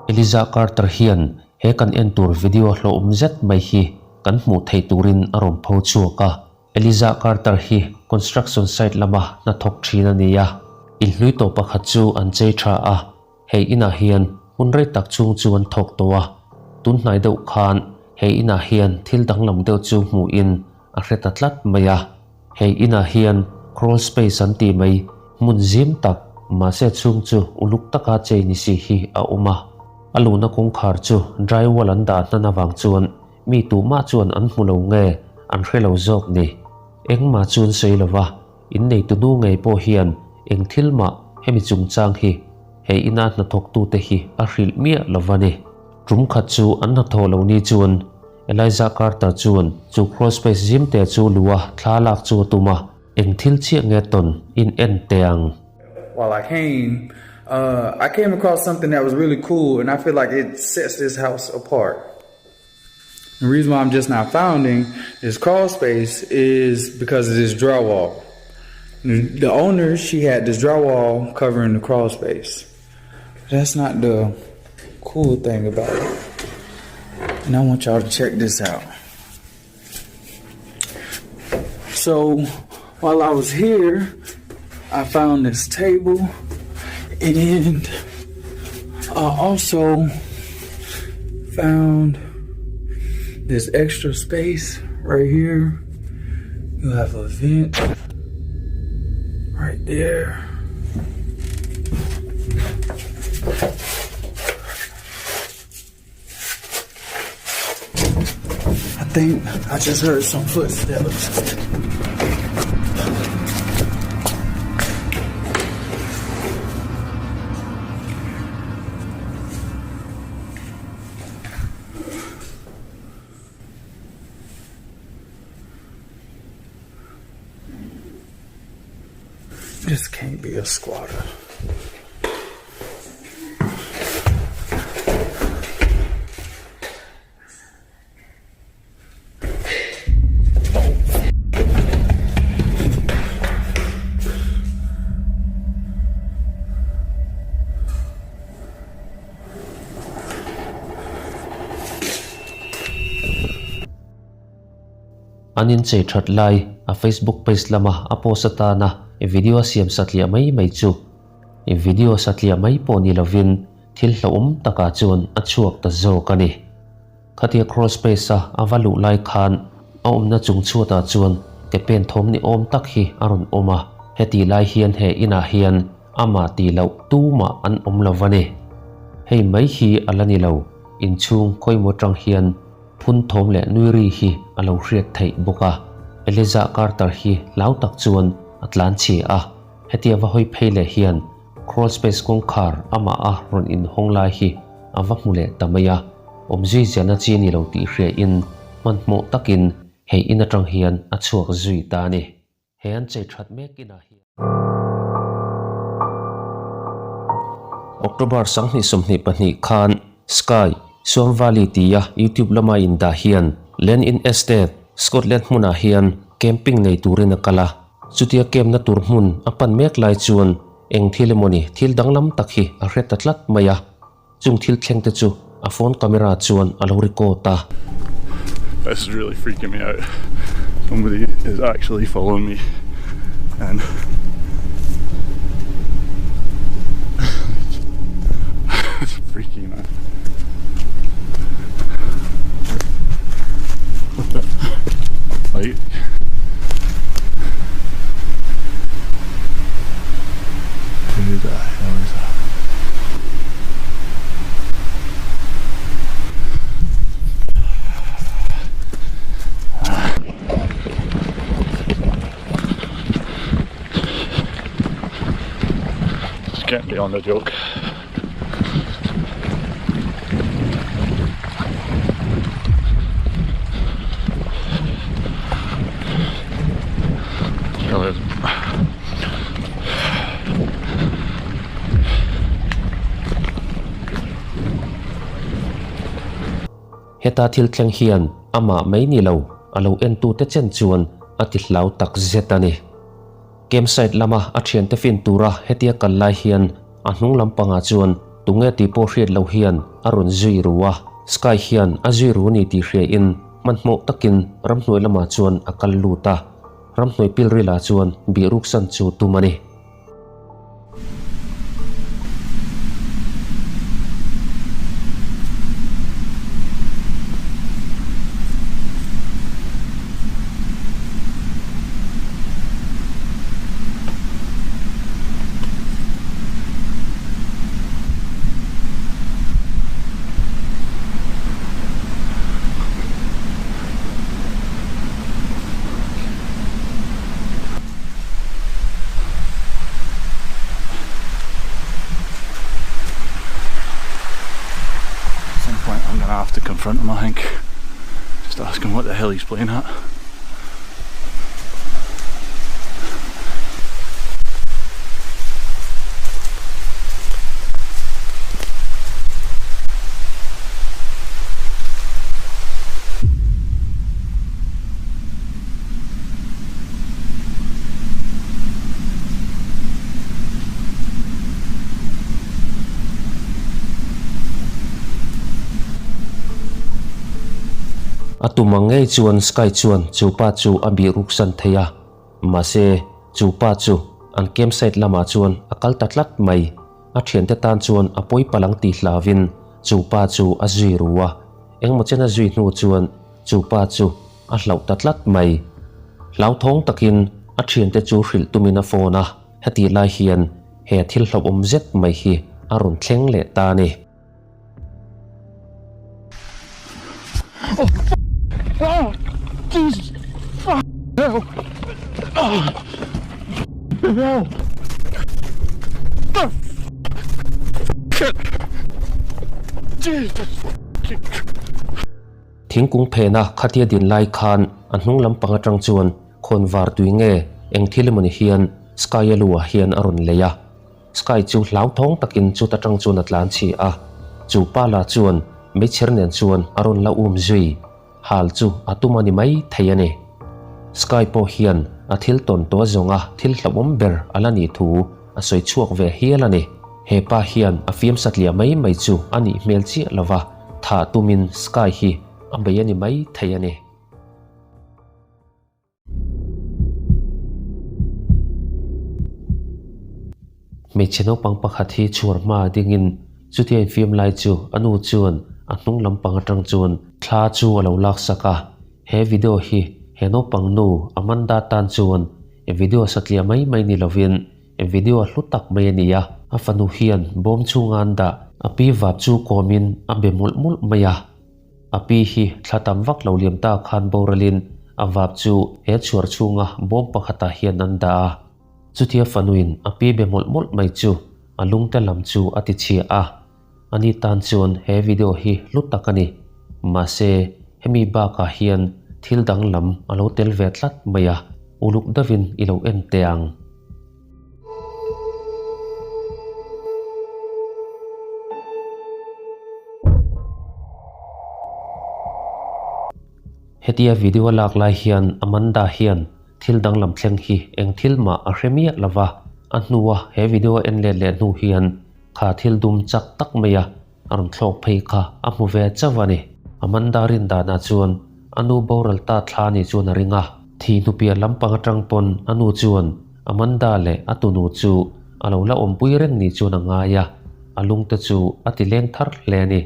Eliza Carter hian he kan en tur video hlawhawm zet mai hi kan hmuh theih turin a rawn pho chhuak a. Eliza Carter hi construction site lama hnathawk thin a ni a, inhlui tawh pakhat chu an chei tha a, hei inah hian hmun rei tak chhung chu an thawk tawh a, tun hnai deuh khan hei inah hian thil danglam deuh chu hmuhin a hre ta tlat mai a. Hei inah hian crawl space an tih mai hmun zim tak mahse chhung chu uluk taka chei ni si hi a awm a. A luhna kawngkhar chu drywall an dah hnan avang chuan mi tumah chuan an hmu lo nge an hre lo zawk ni. Engmah chu an sawi lo va, inneitu nu ngei pawh hian eng thil mah hemi chungchang hi hei ina hnathawktute hi a hrilh miah lo va ni. Tum khat chu an hnathawh lo ni chuan Eliza Carter chuan chu crawl space zimte chu lua thla lak chu a tum a, eng thil chiah nge tawn in en teh ang. While I came, uh, I came across something that was really cool and I feel like it sets this house apart. The reason why I'm just now founding this crawl space is because of this drywall. The owner, she had this drywall covering the crawl space. That's not the cool thing about it. And I want y'all to check this out. So while I was here, I found this table and I also found this extra space right here. You have a vent right there. I think I just heard some footsteps. This can't be a squatter. An inchei that lai a Facebook page lama a post atana video a siam satliah mai mai chu video satliah mai pawh ni lovin thil hlauhawm takah chuan a chhuak ta zawk a ni. Khatia crawl space a a va luh lai khan a awmna chung chhuatah chuan ke pen thawm ni awm tak hi a rawn awm a, heti lai hian he inah hian amah tih loh tumah an awm lo va ni. Hei mai hi a la ni lo, inchhung khawimaw tang hian phun thawm leh nui ri hi a lo hriat theih bawk a. Eliza Carter hi hlau tak chuan a tlan chhi a, hetia va hawi phei leh hian crawl space kawngkhar amah a rawn inhawng lai hi a va hmu leh ta mai a, awmzui ziahna chi a ni lo tih hriain hmanhmawh takin hei in atang hian a chhuak zui ta a ni. He an chei that mek inah hian. October 22 khan Sky, Swan Valley tia YouTube lama indah hian Len In Estate, Scotland hmunah hian camping nei turin a kal a. Chutia camp na tur hmun a pan mek lai chuan eng thil emawni thil danglam tak hi a hre ta tlat mai a. Chung thil thleng te chu a phone camera chuan a lo record a. This is really freaking me out. Somebody is actually following me and it's freaky man. What the like Who the hell is that? This can't be on the joke. Really isn't. Heta thil thleng hian amah mai ni lo a lo entute chen chuan a ti hlau tak zet a ni. Campsite lama a thiante fin tura hetia kal lai hian a hnung lampangah chuan. Tunge tih pawh hriat loh hian a rawn zui ru a, Sky hian a zui ru ni tih hria in hmanhmawh takin ramhnuai lamah chuan a kal lut a, ramhnuai pilril ah chuan bih ruksan chu tum a ni. At some point I'm gonna have to confront him I think. Just ask him what the hell he's playing at. A tum ang ngei chuan Sky chuan chu pa chu a bih ruksan thei a, mahse chu pa chu an campsite lamah chuan a kal ta tlat mai. A thiante tan chuan a pawi palang tih hlauvin chu pa chu a zui ru a, engmaw chen a zui hnu chuan chu pa chu a hlauh ta tlat mai. Hlauthawng takin a thiante chu hrilh tumin a phone a, hetih lai hian he thil hlauhawm zet mai hi a rawn thleng leh ta a ni. Thingkung phena khatia din lai khan a hnung lampang atang chuan khawn var tui nge eng thil emawni hian Sky-a lu ah hian a rawn lei a. Sky chu hlauthawng takin chuta tang chuan a tlan chhi a, chu pa la chuan meichher nen chuan a rawn la um zui. Hal chu a tum a ni mai thei a ni. Sky pawh hian a thil tawn tawh zawnga thil hlauhawm ber a la nih thu a sawi chhuak ve hial a ni. He pa hian a fiam satliah mai mai chu a nih hmel chiah lova, thah tumin Sky hi a bei a ni mai thei a ni. Hmeichhe naupang pakhat hi chhuar hma dingin chutia infiam lai chu a nu chuan a hnung lampang atang chuan thla chu a lo laksak a. He video hi he naupang nu Amanda tan chuan video satliah mai mai ni lovin video hlu tak mai a ni a. A fanu hian bawm chhunga an dah a pi vap chu kawmin a be mawlh mawlh mai a. A pi hi thla tam vak lo liam ta khan boralin a vap chu he chhuar chhunga bawm pakhatah hian an dah a. Chutia fanuin a pi be mawlh mawlh mai chu a lungte lam chu a ti chhia a. Ani tan chuan he video hi hlu tak a ni. Mahse, hemi bakah hian thil danglam a lo tel ve tlat mai a, uluk deuhin i lo en teh ang. Hetia video a lak lai hian Amanda hian thil danglam thleng hi eng thil mah a hre miah lo va, a hnua he video a en let leh hnu hian kha thil dum chak tak mai a a rawn thlawk phei kha a hmu ve chauh a ni. Amanda rin danah chuan a nu boral ta thla ni chuan a ring a, thih hnupiah lampang atang pawn a nu chuan Amanda leh a tunu chu a lo la awmpui reng ni chuan a ngai a, a lungte chu a ti leng thar hle a ni.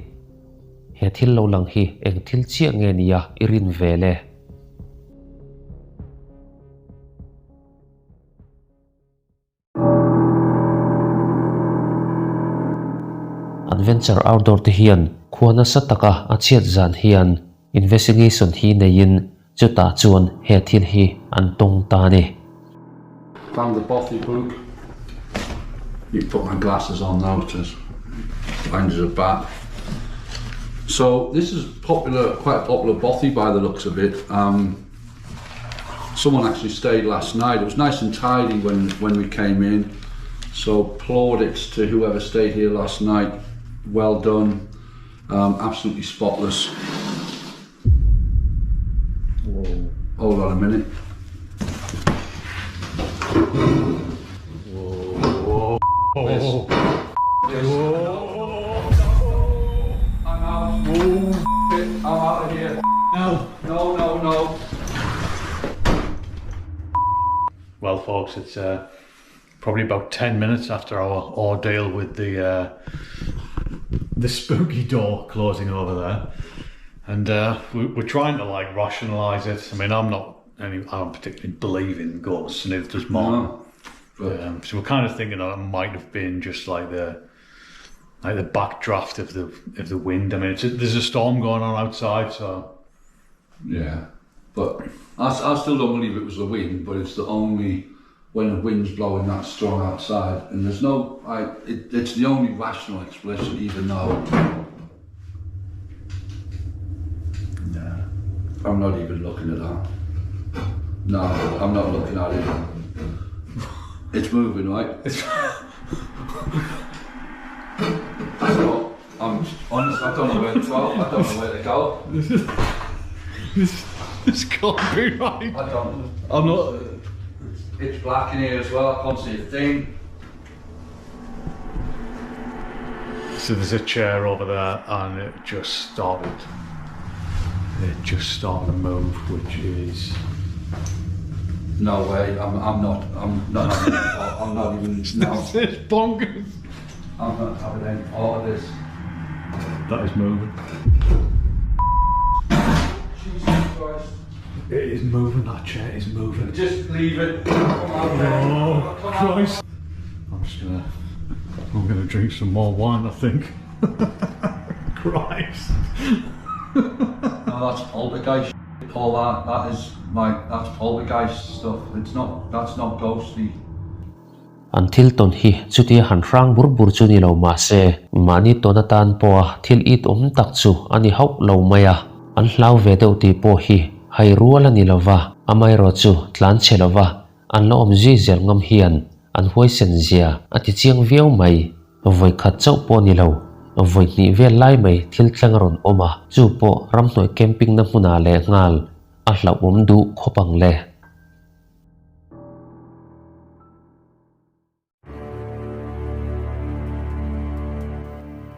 He thil lo lang hi eng thil chiah nge nia i rin ve le? Adventure Outdoor te hian khua nasa taka a chhiat zan hian investigation hi neiin chutah chuan he thil hi an tawng ta a ni. Found the bothy book. You put my glasses on now to find as a bat. So this is popular, quite a popular bothy by the looks of it. Um, someone actually stayed last night. It was nice and tidy when, when we came in. So plaudits to whoever stayed here last night. Well done. Um, absolutely spotless. Whoa. Hold on a minute. Whoa. Whoa. Whoa. Whoa. No, no, no, no. Well, folks, it's uh, probably about 10 minutes after our ordeal with the uh, the spooky door closing over there. And uh, we, we're trying to like rationalize it. I mean, I'm not any, I don't particularly believe in ghosts, neither does Martin. No. But Um, so we're kind of thinking that it might have been just like the like the backdraft of the of the wind. I mean, it's a, there's a storm going on outside, so yeah, but I, I still don't believe it was the wind. But it's the only when the wind's blowing that strong outside, and there's no, I, it, it's the only rational explanation. Even though no. I'm not even looking at that. No, I'm not looking at it. It's moving, right? It's I don't, I'm honest, I don't know where to go. I don't know where to go. this, this can't be right. I don't. I'm not. It's black in here as well. I can't see a thing. So there's a chair over there, and it just started. It just started to move, which is No way. I'm, I'm not. I'm not. Having any part- I'm not even. No. this is bonkers. I'm not having any part of this. That is moving. Jesus Christ. It is moving. That chair is moving. Just leave it. Come out there. Oh Come out. Christ! I'm just gonna. I'm gonna drink some more wine. I think. Christ. No, that's poltergeist. All that. That is my. That's poltergeist stuff. It's not. That's not ghostly. An thil tawn hi chutia han hrang bur bur chu ni lo mah se, mahni tawn atan pawha thil it awm tak chu a ni hauh lo mai a. An hlau ve deuh tih pawh hi hai rual a ni lo va, amaherawh chu tlan chhe lo va, an la awm zui zel ngam hian an huaisen zia a ti chiang viau mai. Vawi khat chauh pawh ni lo, vawi hnih vel lai mai thil thleng a rawn awm a, chu pawh ramhnuai camping na hmunah leh nghal a hlauhawm duh khawp ang le.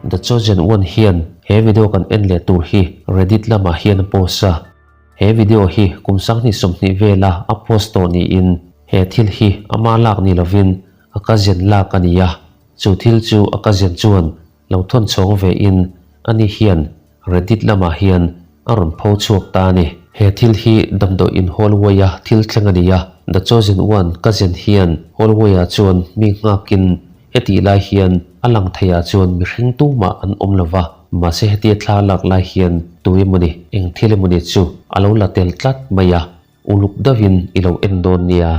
The Chosen One hian he video kan en leh tur hi Reddit lamah hian a post a. He video hi kum 2020 vela a post tawh niin he thil hi ama lak ni lovin a cousin lak a ni a. Chu thil chu a cousin chuan lo thawn chhawng ve in ani hian Reddit lamah hian a rawn pho chhuak ta a ni. He thil hi damdawi in hallway a thil thleng a ni a, The Chosen One cousin hian hallway ah chuan mi nghakin hetih lai hian a lang thei ah chuan mihring tumah an awm lo va, mahse hetia thla lak lai hian tu emawni eng thil emawni chu a lo la tel tlat mai a, uluk deuhin i lo en dawn nia.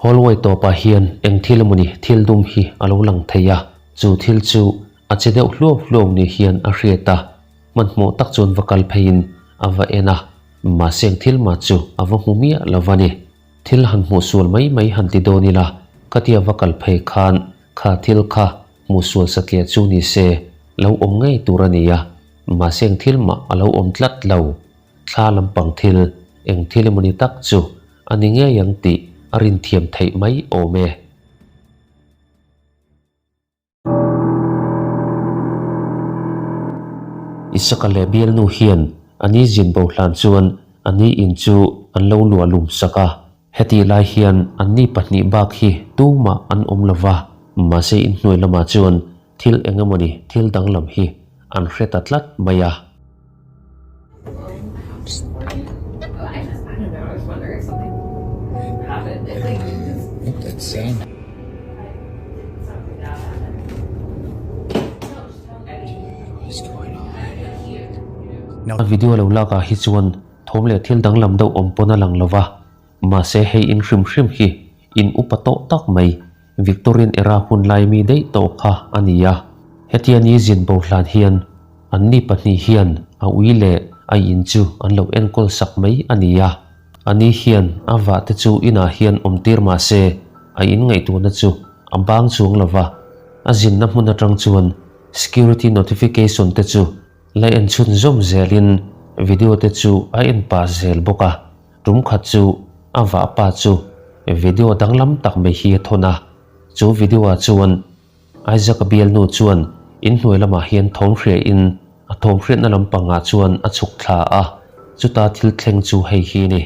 Hallway tawpah hian eng thil emawni thil dum hi a lo lang thei a, chu thil chu a che deuh hluau hluau ni hian a hriat a, hmanhmawh tak chuan va kal pheiin a va en a, mahse eng thil mah chu a va hmu miah lo va ni. Thil han hmuh sual mai mai han ti dawn ila, khatia va kal phei khan kha thil kha hmuh sual satliah chu ni se lo awm ngei tur a ni a, mahse eng thil mah a lo awm tlat lo. Thla lampang thil, eng thil emawni tak chu a ni ngei ang tih a rinthiam theih mai awm e. Isaka leh bialnu hian a ni zin bo hlan chuan a ni in chu an lo luah lum sak a. Hetih lai hian anni pahnih bak hi tumah an awm lo va, mahse inhnuai lamah chuan thil eng emawni thil danglam hi an hre ta tlat mai a. Look that sound. What is going on? A video lo lak ah hi chuan thawm leh thil danglam deuh awm pawn a lang lo va, mahse hei in hrim hrim hi in upa tawh tak mai Victorian era hun lai mi daih tawh kha a ni a. Hetia ni zin bo hlan hian anni pahnih hian a ui leh a in chu an lo enkawl sak mai a ni a. Ani hian a vah te chu inah hian awm tir mah se a in ngaihtuahna chu a bang chuang lo va, a zinna hmun atang chuan security notification te chu la en chhunzawm zelin video te chu a en pah zel bawk a. Tum khat chu a vah pa chu video danglam tak mai hi a thawn a, chu video ah chuan Isaac-a bialnu chuan inhnuai lamah hian thawm hriain a thawm hriatna lampangah chuan a chhuk thla a, chuta thil thleng chu hei hi a ni.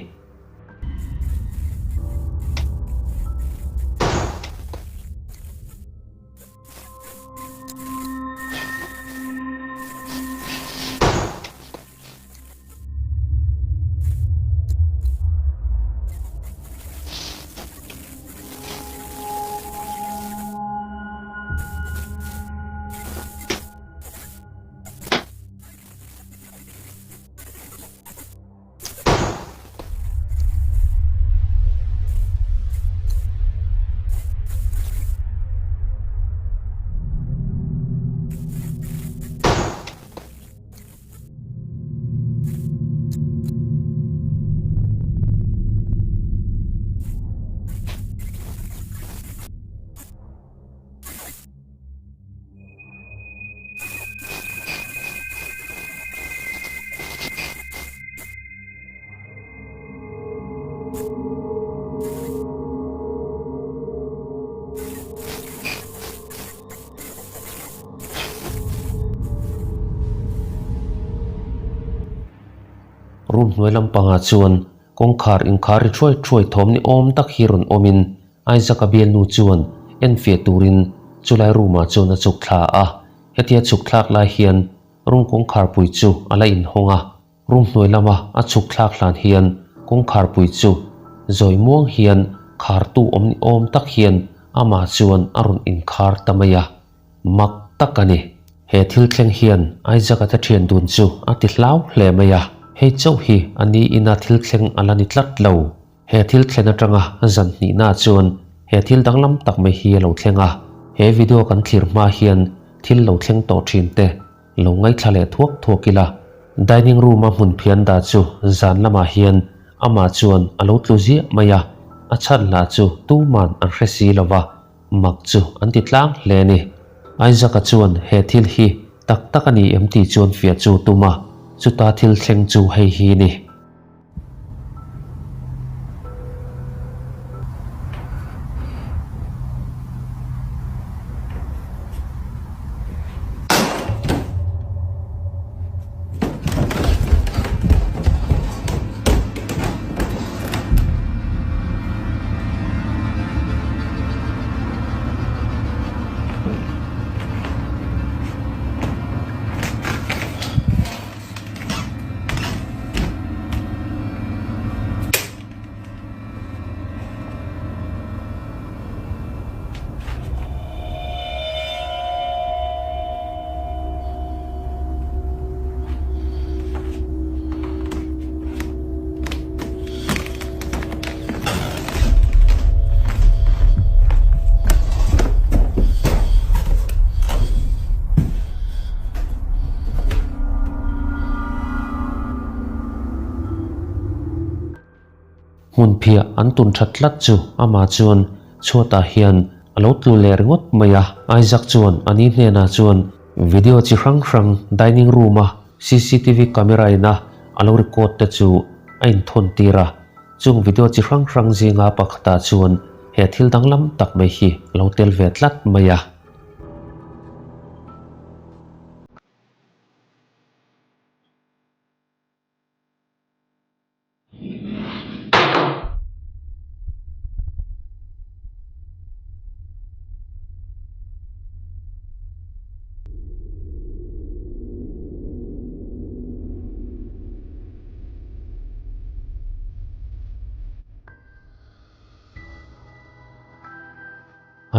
Room hnuai lampangah chuan kawngkhar inkhar ri thuai thuai thawm ni awm tak hi rawn awmin Isaac-a bialnu chuan enfiah turin chulai room-ah chuan a chhuk thla a. Hetia chhuk thlak lai hian room kawngkhar pui chu a la inhawng a. Room hnuai lama a chhuk thlak hlan hian kawngkhar pui chu zawi muang hian khartu awm ni awm tak hian amah chuan a rawn inkhar ta mai a. Mak tak a ni. He thil thleng hian Isaac-a te thian dun chu a ti hlau hle mai a, hei chauh hi a ni ina thil thleng a la ni tlat lo. He thil thlen atanga zan hnihna chuan he thil danglam tak mai hi a lo thleng a, he video kan thlir hma hian thil lo thleng tawh thin te lo ngaithla leh thuak thuak ila. Dining room-a hmun phian dah chu zan lamah hian amah chuan a lo tlu ziah mai a, a chhan lah chu tuman an hre si lo va. Mak chu an ti tlang hle a ni. Isaac-a chuan he thil hi tak tak a ni em tih chuan fiah chu tum a, chuta thil thleng chu hei hi a ni. Hmunphiah an tun that tlat chu amah chuan chhuatah hian a lo tlu leh ringawt mai a. Isaac chuan a ni hnenah chuan video chi hrang hrang dining room a cctv camera ina a lo record te chu a inthawn tir a. Chung video chi hrang hrang zinga pakhatah chuan he thil danglam tak mai hi a lo tel ve tlat mai a.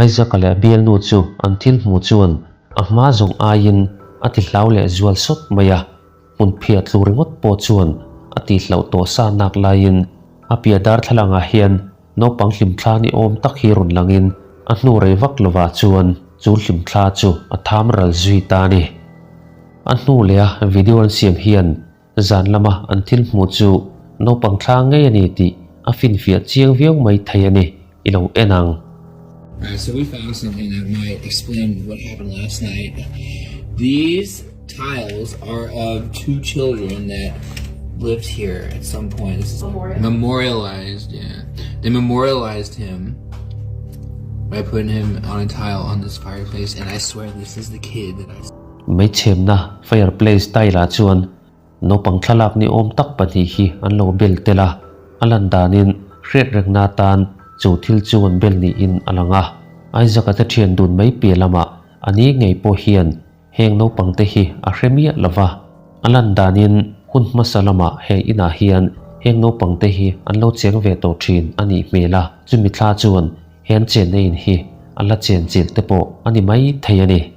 Isaac-a leh a bialnu chu an thil hmuh chuan a hma zawng aiin a ti hlau leh zual sawt mai a, hmun phiah tlu ringawt pawh chuan a tih hlauh tawh sa nak laiin a piah darthlalangah hian naupang hlimthla ni awm tak hi rawn langin a hnu rei vak lovah chuan chu hlimthla chu a tham ral zui ta a ni. A hnu leh a video an siam hian Zan lama an thil hmuh chu naupang thla ngei a ni tih a finfiah chiang viau mai thei a ni, i lo en ang. Alright, so we found something that might explain what happened last night. These tiles are of two children that lived here at some point. This is memorialized, yeah. They memorialized him by putting him on a tile on this fireplace, and I swear this is the kid that I Meichhemna, fireplace, tile ah chuan naupang thlalak ni awm tak pahnih hi an lo bel tel a, a lan danin hriat rengna atan chu thil chu an bel niin a lang a. Isaac-a te thian dun mai piah lamah a ni ngei pawh hian heng naupang te hi a hre miah lo va, a lan danin hun hmasa lamah he inah hian heng naupang te hi an lo cheng ve tawh thin a nih hmel a, chumi thla chuan he an chenna in hi a la chenchilh te pawh a ni mai thei a ni.